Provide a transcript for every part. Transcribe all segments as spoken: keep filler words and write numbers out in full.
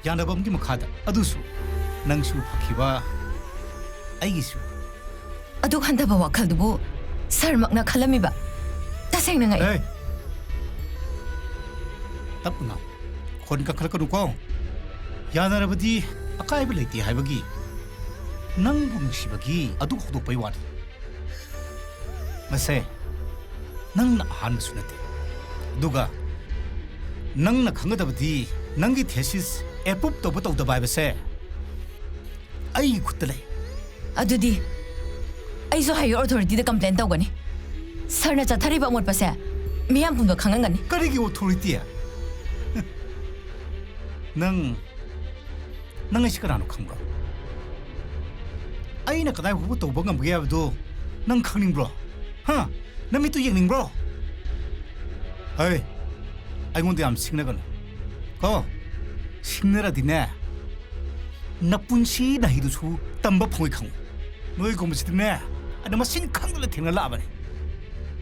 ꯌꯥꯅꯕ ꯑꯃꯒꯤ ꯃꯈꯥꯗ, ꯑꯗꯨꯁꯨ ꯅꯪꯁꯨ ꯐꯈꯤꯕ, ꯑꯩꯒꯤꯁꯨ꯫ ꯑꯗꯨꯛ ꯍꯟꯊꯕ ꯋꯥꯈꯜꯗꯨꯕꯨ ꯁꯥꯔꯃꯛꯅ ꯈꯜꯂꯝꯃꯤꯕ? ꯇꯁꯦꯡꯅ ꯉꯛꯏ꯫ ꯑꯦ! ꯇꯞꯅ ꯉꯥꯡ꯫ ꯈꯣꯟ ꯀꯟꯈꯠꯂꯛꯀꯅꯨꯀꯣ꯫ ꯌꯥꯅꯔꯕꯗꯤ ꯑꯀꯥꯏꯕ ꯂꯩꯇꯦ ꯍꯥꯏꯕꯒꯤ, ꯅꯪꯕꯨ ꯅꯨꯡꯁꯤꯕꯒꯤ ꯑꯗꯨ ꯍꯧꯗꯣꯛꯄꯩ ꯋꯥꯅꯤ꯫ ꯃꯁꯦ ꯅꯪꯅ ꯑꯍꯥꯟꯕꯁꯨ ꯅꯠꯇꯦ꯫ ꯑꯗꯨꯒ ꯅꯪꯅ ꯈꯪꯒꯗꯕꯗꯤ, ꯅꯪꯒꯤ thesis approve ꯇꯧꯕ ꯇꯧꯗꯕ ꯍꯥꯏꯕꯁꯦ ꯑꯩꯒꯤ ꯈꯨꯠꯇ ꯂꯩ꯫ ꯑꯗꯨꯗꯤ ꯑꯩꯁꯨ higher authority ꯗ complain ꯇꯧꯒꯅꯤ꯫ ꯁꯥꯔꯅ ꯆꯠꯊꯔꯤꯕ ꯑꯃꯣꯠꯄꯁꯦ ꯃꯤꯌꯥꯝ ꯄꯨꯝꯕ ꯈꯪꯍꯟꯒꯅꯤ꯫ ꯀꯔꯤꯒꯤ authority? ꯅꯪ, ꯅꯪ ꯑꯩꯁꯤ ꯀꯅꯥꯅꯣ ꯈꯪꯕ꯭ꯔꯣ? ꯑꯩꯅ ꯀꯗꯥꯏ ꯐꯥꯎꯕ ꯇꯧꯕ ꯉꯝꯒꯦ ꯍꯥꯏꯕꯗꯨ ꯅꯪ ꯈꯪꯅꯤꯡꯕ꯭ꯔꯣ? ꯍꯥ? ꯅꯃꯤꯠꯇꯨ ꯌꯦꯡꯅꯤꯡꯕ꯭ꯔꯣ? ꯍꯩ, ꯑꯩꯉꯣꯟꯗ ꯌꯥꯝ ꯁꯤꯡꯅꯒꯅꯨ ꯀꯣ꯫ ꯁꯤꯡꯅꯔꯗꯤꯅꯦ, ꯅꯄꯨꯟꯁꯤ ꯅꯍꯩꯗꯨꯁꯨ ꯇꯝꯕ ꯐꯪꯉꯣꯏ ꯈꯪꯉꯨ꯫ ꯅꯣꯏꯒꯨꯝꯕꯁꯤꯗꯤꯅꯦ, ꯑꯩꯅ ꯃꯁꯤꯡ ꯈꯪꯗꯅ ꯊꯦꯡꯅ ꯂꯥꯛꯑꯕꯅꯤ꯫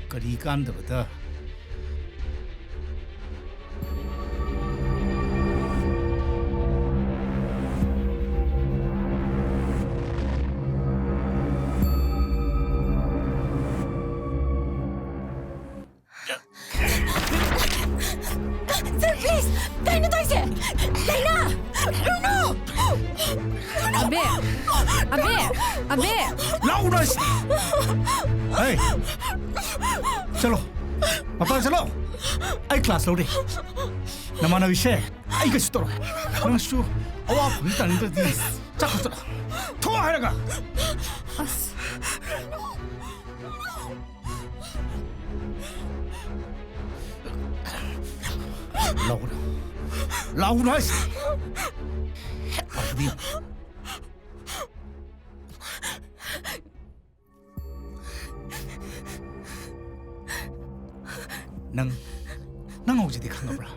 ꯀꯔꯤ ꯀꯥꯟꯗꯕꯗ꯫ Sir, please! ꯀꯩꯅꯣ ꯇꯧꯔꯤꯁꯦ? ꯂꯩꯅꯥ! ꯂꯩꯅꯥ! ꯑꯕꯦ! ꯑꯕꯦ! ꯑꯕꯦ! ꯂꯥꯛꯎ ꯅꯪ! ꯍꯦ! ꯆꯠꯂꯣ! ꯃꯄꯥꯟ ꯆꯠꯂꯣ! ꯑꯩ class ꯂꯧꯔꯤ꯫ ꯅꯃꯥꯟꯅꯕꯤꯁꯦ ꯑꯩ ꯀꯩꯁꯨ ꯇꯧꯔꯣꯏ꯫ ꯅꯪꯁꯨ ꯑꯋꯥꯐꯝꯗ ꯇꯥꯅꯤꯡꯗ꯭ꯔꯗꯤ ꯆꯠꯈ꯭ꯔꯣ, ꯆꯠꯂꯣ꯫ ꯊꯣꯛꯑꯣ ꯍꯥꯏꯔꯒ! ꯑꯁ꯫ ꯂꯥꯎꯒꯅꯨ꯫ ꯂꯥꯎꯒꯅꯨ ꯍꯥꯏꯁꯤ꯫ ꯍꯦꯛ ꯂꯥꯎꯕꯗꯤ ꯌꯥꯝ꯫ ꯅꯪ, ꯅꯪ ꯍꯧꯖꯤꯛꯇꯤ ꯈꯪꯉꯕ꯭ꯔꯥ?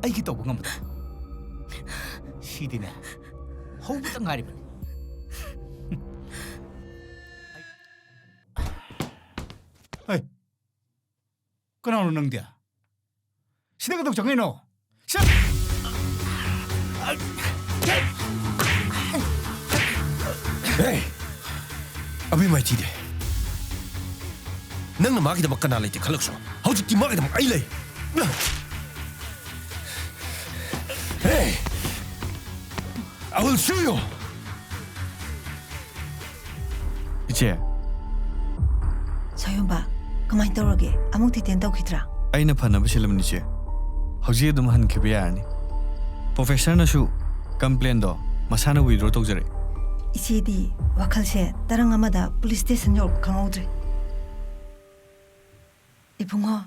ꯑꯩꯒꯤ ꯇꯧꯕ ꯉꯝꯕꯗꯣ꯫ ꯁꯤꯗꯤꯅꯦ, ꯍꯧꯕꯇ ꯉꯥꯏꯔꯤꯕꯅꯤ꯫ ꯍꯩ, ꯀꯅꯥꯅꯣ ꯅꯪꯗꯤ? ꯁꯤꯗ ꯀꯩꯗꯧ ꯆꯪꯉꯛꯏꯅꯣ? ꯁꯤꯗ! ꯍꯦ! ꯑꯕꯤꯃꯥꯏ ꯊꯤꯗꯦ꯫ ꯅꯪꯅ ꯃꯥꯒꯤꯗꯃꯛ ꯀꯅꯥ ꯂꯩꯇꯦ ꯈꯜꯂꯛꯁꯨ, ꯍꯧꯖꯤꯛꯇꯤ ꯃꯥꯒꯤꯗꯃꯛ ꯑꯩ ꯂꯩ꯫ Hey! I will show you! ꯏꯆꯦ꯫ ꯁꯣꯌꯣꯝꯕ, ꯀꯃꯥꯏꯅ ꯇꯧꯔꯒꯦ? ꯑꯃꯨꯛ ꯗꯤꯇꯦꯟ ꯇꯧꯈꯤꯗ꯭ꯔꯥ? ꯑꯩꯅ ꯐꯅꯕ ꯁꯤꯜꯂꯝꯅꯤ, ꯏꯆꯦ꯫ ꯍꯧꯖꯤꯛ ꯑꯗꯨꯝ ꯍꯟꯈꯤꯕ ꯌꯥꯔꯅꯤ꯫ ꯄ꯭ꯔꯣꯐꯦꯁꯔꯅꯁꯨ ꯀꯝꯄ꯭ꯂꯦꯟꯗꯣ ꯃꯁꯥꯅ ꯋꯤꯗ꯭ꯔꯣ ꯇꯧꯖꯔꯛꯏ꯫ ꯏꯆꯦꯗꯤ ꯋꯥꯈꯜꯁꯦ ꯇꯔꯪ ꯑꯃꯗ ꯄꯨꯂꯤꯁ ꯁ꯭ꯇꯦꯁꯟ ꯌꯧꯔꯛꯄ ꯈꯪꯍꯧꯗ꯭ꯔꯦ꯫ ꯏꯕꯨꯡꯉꯣ,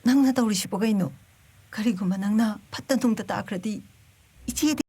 ꯅꯪꯅ ꯇꯧꯔꯤꯁꯤꯕꯨ ꯀꯩꯅꯣ? ꯀꯔꯤꯒꯨꯝꯕ ꯅꯪꯅ ꯐꯠꯇ ꯅꯨꯡꯗ ꯇꯥꯈ꯭ꯔꯗꯤ ꯏꯆꯦꯗꯤ